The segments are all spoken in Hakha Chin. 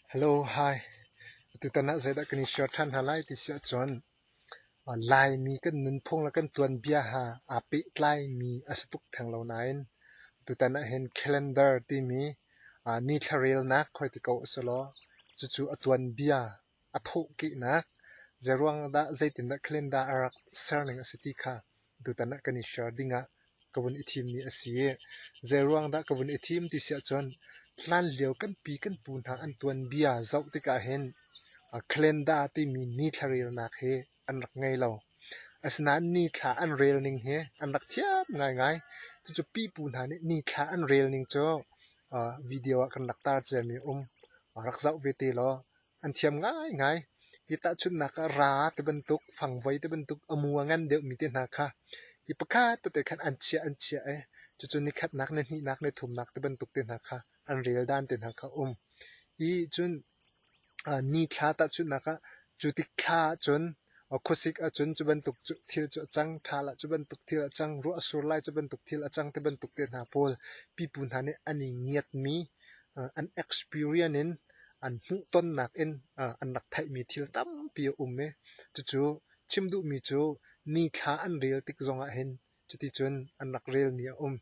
Hello, hi. Tutan ah zeidah kan i share ṭhan hna lai ti si ahcun Laimi kan nunphung le kan tuanbia ha aa pehtlaimi a si tuk theng lo nain tutan ah hin calendar timi nithla relnak hoi ti ko a si law cucu a tuanbia a thawhkehnak zeiruang dah zeitindah calendar a rak serning a si ti kha tutan ah kan i share dingah ka vun i thimmi a si i zeiruang dah ka vun i thim ti si ahcun hlanlio kan pi kan pu hna an tuanbia zoh tikah hin calendar timi nithla relnak hi an rak ngei lo. Asinain nithla an rel ning hi an rak thiam ngaingai. Cucu pipu hna nih nithla an rel ning cu video ah kan rak tar ciami a um. Rak zoh ve te law an thiam ngaingai. Hi tahchunhnak ah ra ti bantuk, fangvoi ti bantuk a mu a ngan deuhmi te hna kha hi pakhat tete khan an chiah an chiah i cucu nikhatnak, nihnihnak, nithumnak ti bantuk te hna kha an rel dan te hna kha a um. I cun nithla tahchunhnak ah cu tik thla ahcun khuasik ahcun cu bantuk thil cu a cang, ṭhal ah cu bantuk thil a cang, ruah a sur lai cu bantuk thil a cang ti bantuk te hna pawl pipu hna nih an i ngiatmi an experience in an hmuhtonnak in an rak theihmi thil tampi a um i cucu chim duhmi cu nithla an rel tik zongah hin cuticun an rak relmi a um.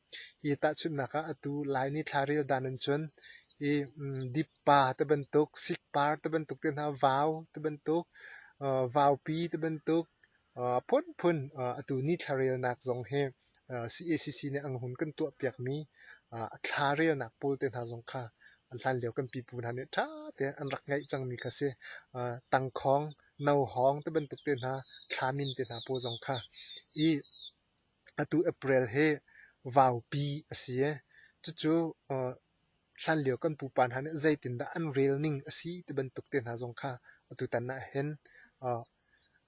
Hi tahchunhnak ah atu Lai nithla rel dan in cun i dippa ti bantuk, sikpar ti bantuk te hna, vau ti bantuk, vaupi ti bantuk, phunphun atu nithla relnak zong hi CACC nih an hun kan tuahpiakmi a thla relnak pawl te hna zong kha hlanlio kan pipu hna nih ṭha tein an rak ngeih cangmi kha si. Tangkhawng, nohawng ti bantuk te hna, thlamin te hna pawl zong kha i atu April hi vaupi a si i cucu hlanlio kan pupa hna nih zeitindah an rel ning a si ti bantuk te hna zong kha atutan ah hin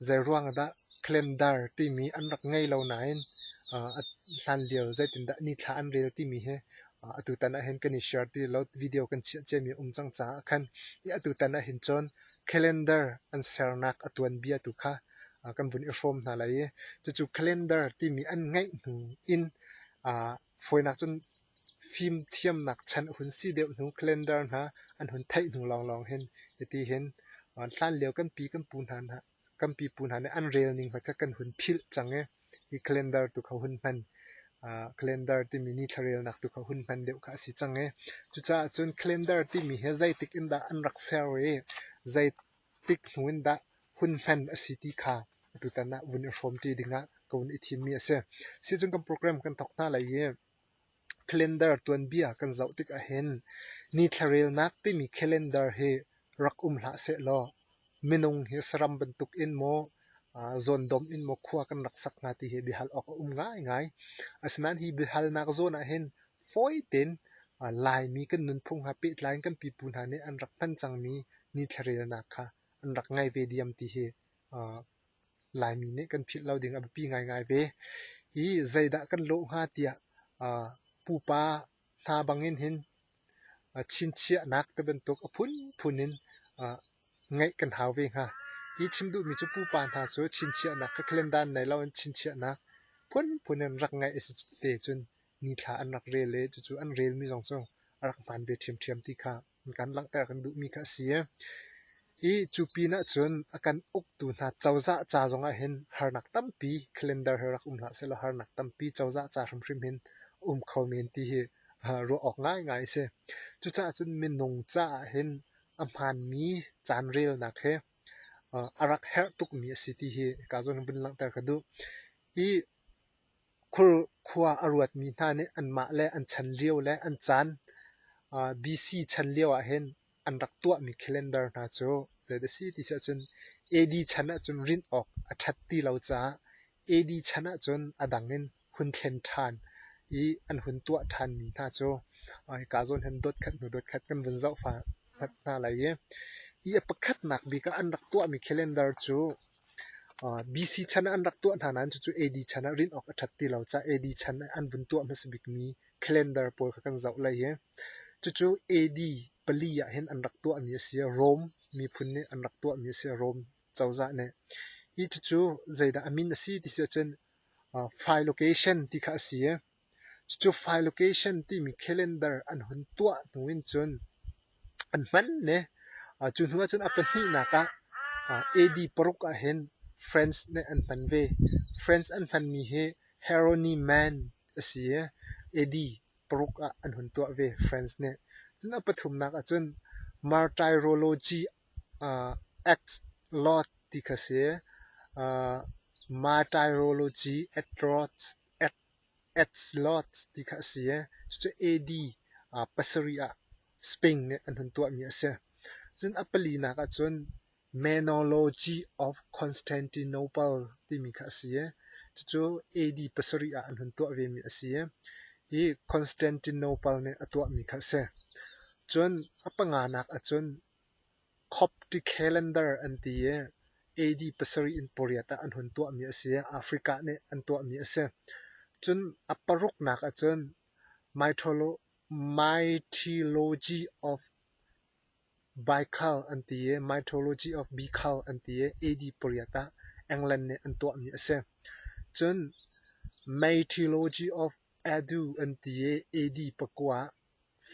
zeiruang dah calendar timi an rak ngei lo nain hlanlio zeitindah nithla an rel timi hi atutan ah hin kan i share ti lo video kan chiah ciami a um cang caah khan atutan ah hin cun calendar an sernak a tuanbia tu kha kan vun i hrawm hna lai i cucu calendar timi an ngeih hnu in Fawinak cun fimthiamnak chan a hun si deuh hnu calendar hna an hun theih hnu lawnglawng hin hiti hin hlanlio kan pi kan pu hna kan pipu hna nih an rel ning hoi kha kan hun philh cang i hi calendar tu kha hun hman. Calendar timi nithla relnak tu kha hun hman deuh kha a si cang i cucaah cun calendar timi hi zeitik in dah an rak ser i zeitik hnu in dah hun hman a si ti kha atutan ah vun i hrawmṭi dingah ka vun i thimmi a si. Sicun kan program kan thawk hna lai i calendar tuanbia kan zoh tik ahhin nithla relnak timi calendar hi rak um hlah sehlaw minung hi saram bantuk in maw zawndom in maw khua kan rak sak hnga ti hi biahal awk a um ngaingai. Asinain hi biahalnak zawn ahhin fawi tein Laimi kan nunphung ha pehtlai in kan pipu hna nih an rak hman cangmi nithla relnak kha an rak ngei ve diam ti hi Laimi nih kan philh lo ding a biapi ngaingai ve. Hi zeidah kan lawh hnga tiah pupa hna bangin hin chinchiahnak ti bantuk a phunphun in ngeih kan hau ve hnga. Hi chim duhmi cu pupa hna cu chinchiahnak kha calendar nei loin chinchiahnak phunphun in rak ngeih a si te cun nithla an rak rel i cucu an relmi zong cu a rak hmaan ve ṭhiamṭhiam ti kha kan langhter kan duhmi kha a si. I cu pin ahcun a kan uktu hna cozah ca zongah hin harnak tampi calendar hi rak um hlah sehlaw harnak tampi cozah ca hrimhrim hin um kho men ti hi ruah awk ngaingai a si. Cucaah cun minung caah hin a hmaanmi caan relnak hi a rak herh tukmi a si ti hi hika zawn hin vun langhter ka duh. Hi Khua a ruatmi hna nih anmah le an chan lio le an caan BC chan lio ahhin an rak tuahmi calendar hna cu zeidah a si ti si ahcun AD chan ahcun rinh awk a ṭhat ti lo caah AD chan ahcun a dang in hun thlen ṭhan i an hun tuah ṭhanmi hna cu hika zawn hin dot khat hnu dot khat kan vun zoh hna lai i hi a pakhatnak bik ah an rak tuahmi calendar cu BC chan ah an rak tuah hna nain cucu AD chan ah rinh awk a ṭhat ti lo caah AD chan ah an vun tuah hmasa bikmi calendar pawl kha kan zoh lai i cucu AD pali ah hin an rak tuahmi a si. Rome miphun nih an rak tuahmi a si. Rome cozah nih. Hi cucu zeidah a min a si ti si ahcun Philocatian ti kha a si i Cucu Philocatian timi calendar an hun tuah hnu in cun an hman ne. Cu hnu ahcun a pahnihnak ah AD paruk ahhin France nih an hman ve. France an hmanmi hi Hieronyman a si i AD paruk ah an hun tuah ve France nih. Cun a pathumnak ahcun Martyrology Act Law ti kha si. Martyrology Act Law ti kha a si i cucu AD pasarih ah Spain nih an hun tuahmi a si. Cun a palinak ahcun Menology of Constantinople timi kha a si i cucu AD pasarih ah an hun tuah vemi a si i hi Constantinople nih a tuahmi kha a si. Cun a panganak ahcun Coptic calendar an ti i AD pasarih in pariat ah an hun tuahmi a si i Africa nih an tuahmi a si. Cun a paruknak ahcun Mythology of Baikal an ti i Mythology of Bikal an ti i AD pariat ah England nih an tuahmi a si. Cun Mythology of Edu an ti i AD pakua ah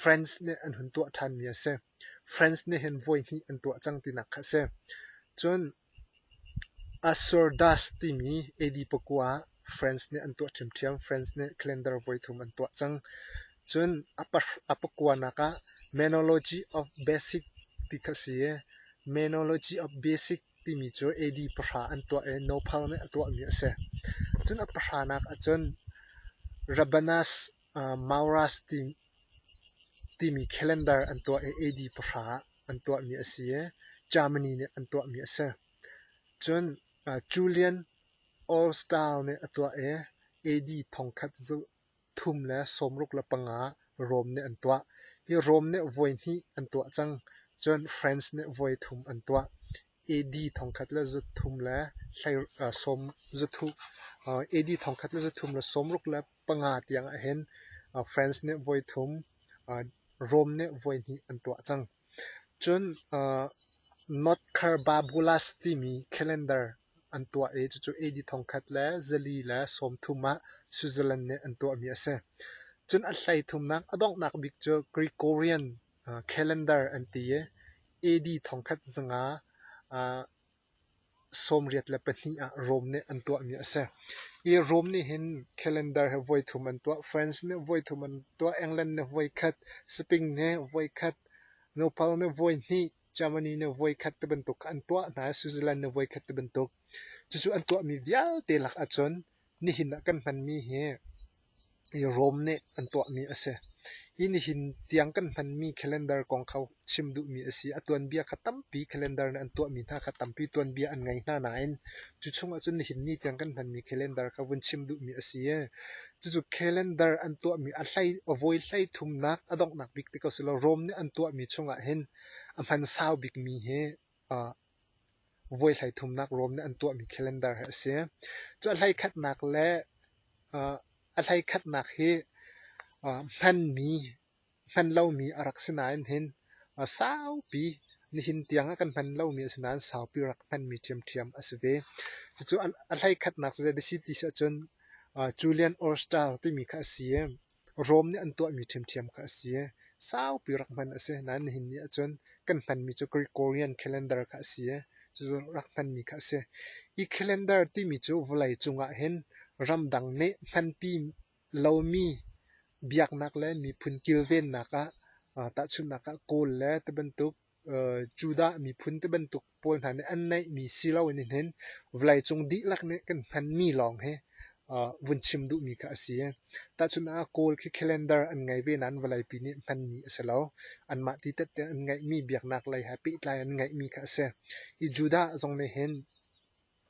France nih an hun tuah ṭhanmi a si. France nih hin voihnih an tuah cang tinak kha a si. Cun Assurdas timi AD pakua ah France nih an tuah ṭhiamṭhiam. France nih calendar voithum an tuah cang. Cun a pakuanak ah Menology of Basic ti kha a si i Menology of Basic timi cu AD pahra an tuah i Nopal nih a tuahmi a si. Cun a pahranak ahcun Rabanus Maurus timi calendar an tuah i AD pahra ah an tuahmi a si i Germany nih an tuahmi a si. Cun Julian Oldstyle nih a tuah i AD thongkhat thum le sawmruk le panga Rome nih an tuah. Hi Rome nih voihnih an tuah cang. Cun France nih voithum an tuah. AD thongkhat le zathum le hlei sawm zathu AD thongkhat le zathum le sawmruk le panga tiang ahhin France nih voithum, Rome nih voihnih an tuah cang. Cun Notker-Babulas timi calendar an tuah i cucu AD thongkhat le zali le sawmthum ah Switzerland nih an tuahmi a si. Cun a hleithumnak a donghnak bik cu Gregorian calendar an ti i AD thongkhat zanga 82 ah Rome nih an tuahmi a si. Hi Rome nih hin calendar hi voithum an tuah. France nih voithum an tuah, England nih voikhat, Spain nih voikhat, Nepal nih voihnih, Germany nih voikhat ti bantuk kha an tuah hna i Switzerland nih voikhat ti bantuk. Cucu an tuahmi vialte lak ahcun nihin ah kan hmanmi hi Rome nih an tuahmi a si. Hi nihin tiang kan hmanmi calendar kong kha chim duhmi a si. A tuanbia kha tampi calendar nih an tuahmi hna kha tampi tuanbia an ngei hna nain cu chungah cun nihin ni tiang kan hmanmi calendar kha vun chim duhmi a si. Cucu calendar an tuahmi a hlei a voi hlei thumnak a donghnak bik ti ko selaw Rome nih an tuahmi chungah hin a hman sau bikmi hi voi hlei thumnak Rome nih an tuahmi calendar hi a si. Cu a hleikhatnak le a hleikhatnak hi hmanmi hman lomi a rak si nain hin saupi nihin tiang ah kan hman lomi a si nain saupi rak hmanmi ṭhiamṭhiam a si ve. Cucu a hleikhatnak cu zei a si ti si ahcun Julian Orstal timi kha a si i Rome nih an tuahmi ṭhiamṭhiam kha a si i saupi rak hman a si. Nain nihin ni ahcun kan hmanmi cu Gregorian calendar kha a si i cucu rak hmanmi kha a si. Hi calendar timi cu vawlei cungah hin ramdang nih hmanpi lomi biaknak le miphun kilvennak ah tahchunhnak ah Kawl le tibantuk Judah miphun tibantuk pawl hna nih an neihmi si loin hin vawleicung dihlak nih kan hmanmi lawng hi vun chim duhmi kha a si. Tahchunhnak ah Kawl khi calendar an ngei ve nain vawleipi nih hmanmi a si lo. Anmah ti tette an ngeihmi biaknak lei he pehtlai an ngeihmi kha a si. Hi Judah zong nih hin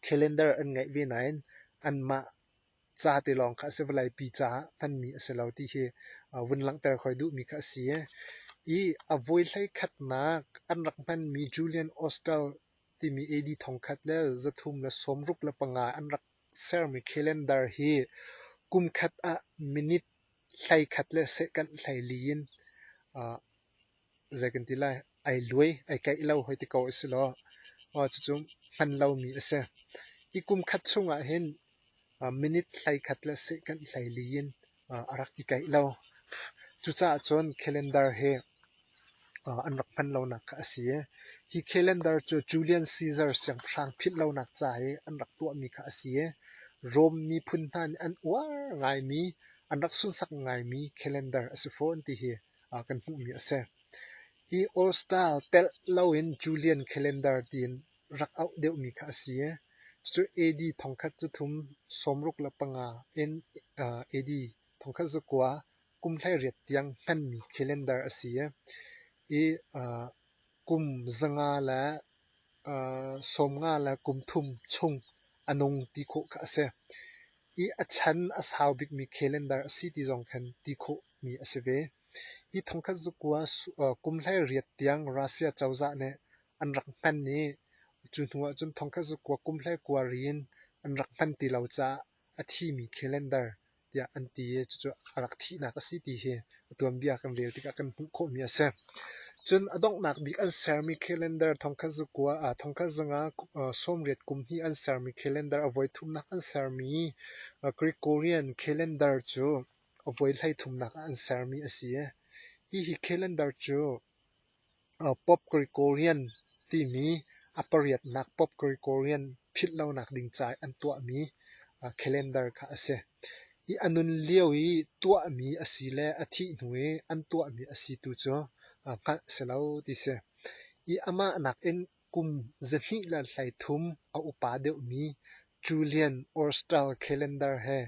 calendar an ngeih ve nain anmah ca te lawng kha a si vawleipi caah hmanmi a si lo ti hi vun langhter khoi duhmi kha a si. I a voi hleikhatnak an rak hmanmi Julian Ostel timi AD thongkhat le zathum le sawmruk le panga an rak sermi calendar hi kum khat ah minute hleikhat le second hleili in zei kan ti lai ai luai ai kaih lo hoi ti ko a si law cucu hman lomi a si. Hi kum khat chungah hin minute hleikhat le second hleili in a rak i kaih lo. Cucaah cun calendar hi An rak hman lonak kha a si. Hi calendar cu Julian Caesar siangpahrang philh lonak ca i an rak tuahmi kha a si. Rom miphun hna nih an uar ngaimi, an rak sunsak ngaimi calendar a si fawn ti hi kan hmuhmi a si. Hi Old Style telh loin Julian calendar tiin rak auh deuhmi kha a si. Cucu AD 1365 in AD 1900 kum 18 tiang hmanmi calendar a si i kum 500 le 50 le kum thum chung a nung ti khawh kha a si. I a chan a sau bikmi calendar a si ti zong khan ti khawhmi a si ve. Hi 1900 kum 18 tiang Russia cozah nih an rak hman i cu hnu ahcun 1900 kum 19 ri in an rak hman ti lo caah a thimi calendar tiah an ti i cucu a rak thihnak a si ti hi a tuanbia kan rel tikah kan hmuh khawhmi a si. Cun a donghnak bik an sermi calendar 1900 1980 kum hnih an sermi calendar a voi thumnak an sermi Gregorian calendar cu a voi 13nak ah an sermi a si. Hihi calendar cu Pop Gregorian timi a pariatnak Pop Gregorian philh lonak ding ca i an tuahmi calendar kha a si. Hi a nun lio i tuahmi a si le a thih hnu i an tuahmi a si tu cu hngalh a si lo ti si. Hi amah nakin kum 233 a upa deuhmi Julian Orstal calendar he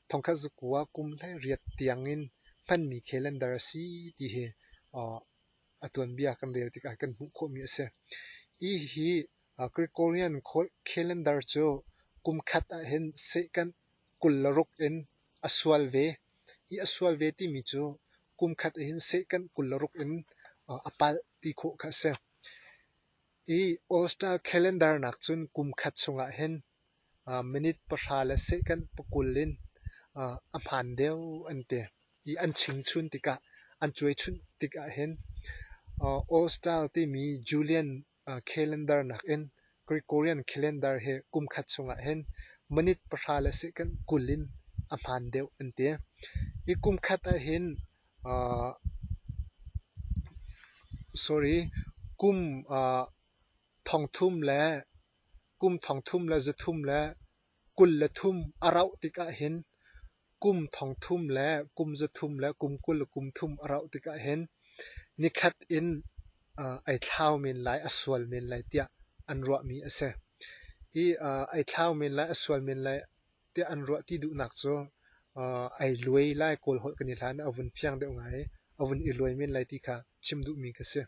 1900 kum 18 tiangin hmanmi calendar a si ti hi a tuanbia kan rel tikah kan hmuh khawhmi a si. Hihi Gregorian calendar cu kum khat ahhin second 26 in a sual ve. Hi a sual ve timi cu kum khat ahhin second 26 in a palh ti khawh kha a si. Hi All-Star calendar nak cun kum khat chungah hin minute 10 le second 20 in a hmaan deuh an ti. I an chingchun tikah an cuaichunh tikah hin Old Style timi Julian calendar nakin Gregorian calendar hi kum khat chungah hin minute 10 le second 20 in a hmaan deuh an ti. Hi kum khat ah hin sorry kum thongthum le kum thongthum le zathum le 23 a rauh tikah hin kum 3000 le kum 300 le kum 20 le kum thum a rauh tikah hin nikhat in ai thlau men lai, a sual men lai tiah an ruahmi a si. Hi ai thlau men lai, a sual men lai tiah an ruah ti duhnak cu ai luai lai Kawl holh kan i hlan a vun fiang deuh ngai i a vun i luai men lai ti kha chim duhmi ka si.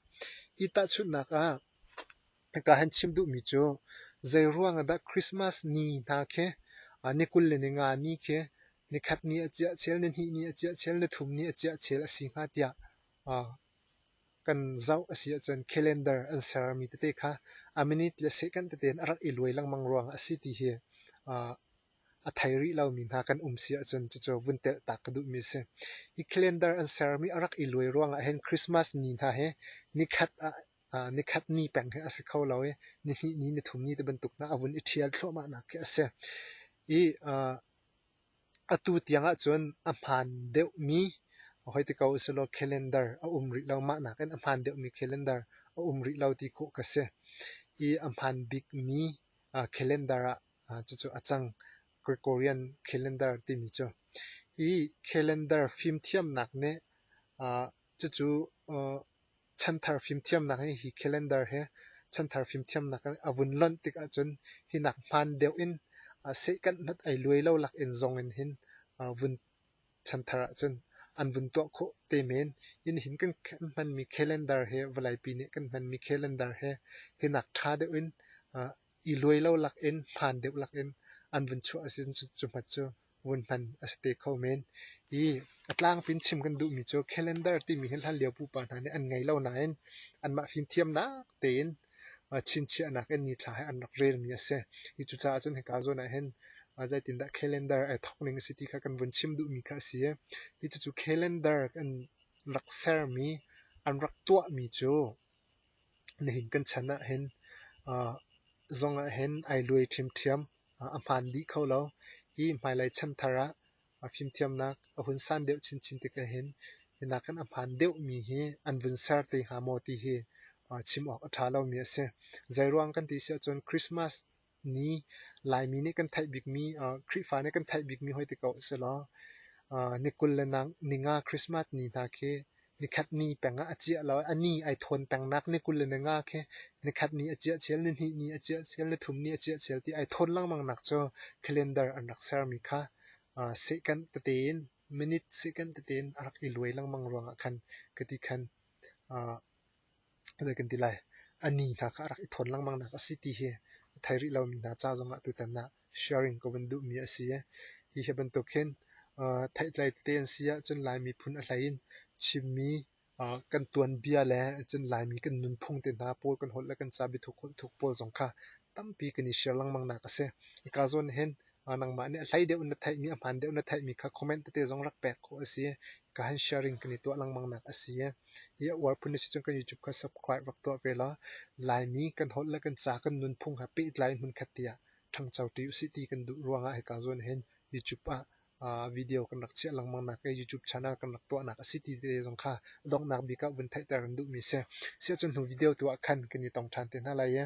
Hi tahchunhnak ah Hika han chim duhmi cu zeiruang ah dah Christmas ni hna khi ni 25 ni khi nikhat ni a ciah chel, nihnih ni a ciah chel, nithum ni a ciah chel a si hnga tiah kan zoh a si ahcun calendar an sermi tete kha a minute le second tete in a rak i luai lengmang ruangah a si ti hi a thei rih lomi hna kan um si ahcun cucu vun telh tak ka duhmi a si. Hi calendar an sermi a rak i luai ruangah hin Christmas ni hna hi nikhat ah nikhat ni peng hi a si kho lo i nihnih ni, nithum ni ti bantuk hna a vun i ṭhial thluahmahnak khi a si. I atu tiang ahcun a hmaan deuhmi hoi ti ko usilaw calendar a um rih lo. Mah nakin a hmaan deuhmi calendar a um rih lo ti khawh ka si. I a hmaan bikmi calendar ah cucu a cang. Gregorian calendar timi cu. Hi calendar fimthiamnak nih cucu chanthar fimthiamnak hi hi calendar hi chanthar fimthiamnak a vun lonh tik ahcun hi nak hmaan deuh in sehkanh hmanh ai luai lo lak in zong in hin vun chanthar ahcun an vun tuah khawh te men. Inn hin kan hmanmi calendar hi vawleipi nih kan hmanmi calendar hi hi nak ṭha deuh in i luai lo lak in hmaan deuh lak in an vun chuah a si cu hmat cu vun hman a si te kho men. Hi a tlangpi in chim kan duhmi cu calendar timi hi hlanlio pupa hna nih an ngei lo nain anmah fimthiamnak tein chinchiahnak in nithla he an rak relmi a si. Hi cucaah cun hika zawn ah hin zeitindah calendar ai thawk ning a si ti kha kan vun chim duhmi kha a si. Hi cucu calendar an rak sermi, an rak tuahmi cu nihin kan chan ah hin zong ah hin ai luai ṭhiamṭhiam. A hmaan dih kho lo. Hi hmailei chanthar ah fimthiamnak a hun san deuh chinchin tik ahhin Hi nakin a hmaan deuhmi hi an vun ser te hnga maw ti hi chim awk a ṭha lomi a si. Zeiruang kan ti si ahcun Christmas ni Laimi nih kan theih bikmi, Khrihfa nih kan theih bikmi hoi ti ko sehlaw ni 20 le ninga Christmas ni hna khi nikhat ni peng ah a ciah lo. A ni ai thawn pengnak ni 25 khi nikhat ni a ciah chel, nihnih ni a ciah chel, nithum ni a ciah chel ti ai thawn lengmang nak cu calendar an rak sermi kha second tete in minute second tete in a rak i luai lengmang ruangah khan ka ti khan zei kan ti lai, a ni hna kha a rak i thawn lengmang nak a si ti hi a thei rih lomi hna ca zongah tutan ah sharing ka vun duhmi a si i hi hi bantuk hin theihtlei tete an si ahcun Lai miphun a hlei in Chinmi kan tuanbia le cun Laimi kan nunphung te hna pawl kan holh le kan ca biathuk holh thuk pawl zong kha tampi kan i share lengmang nak a si. Hika zawn hin nangmah nih a hlei deuh na theihmi, a hmaan deuh na theihmi kha comment tete zong rak pek khawh a si. Hika hin sharing kan i tuah lengmang nak a si. Hi a uar phun na si cun kan YouTube kha subscribe rak tuah ve law Laimi kan holh le kan ca kan nunphung he pehtlai in hmunkhat te ah ṭhangcho ṭi usih ti kan duh ruangah hika zawn hin YouTube ah video kan rak chiah lengmang nak i YouTube channel kan rak tuahnak a si ti te zong kha a donghnak bik ah vun theihter kan duhmi si. Siahcun hnu video tu ah khan kan i tong ṭhan te hna lai i.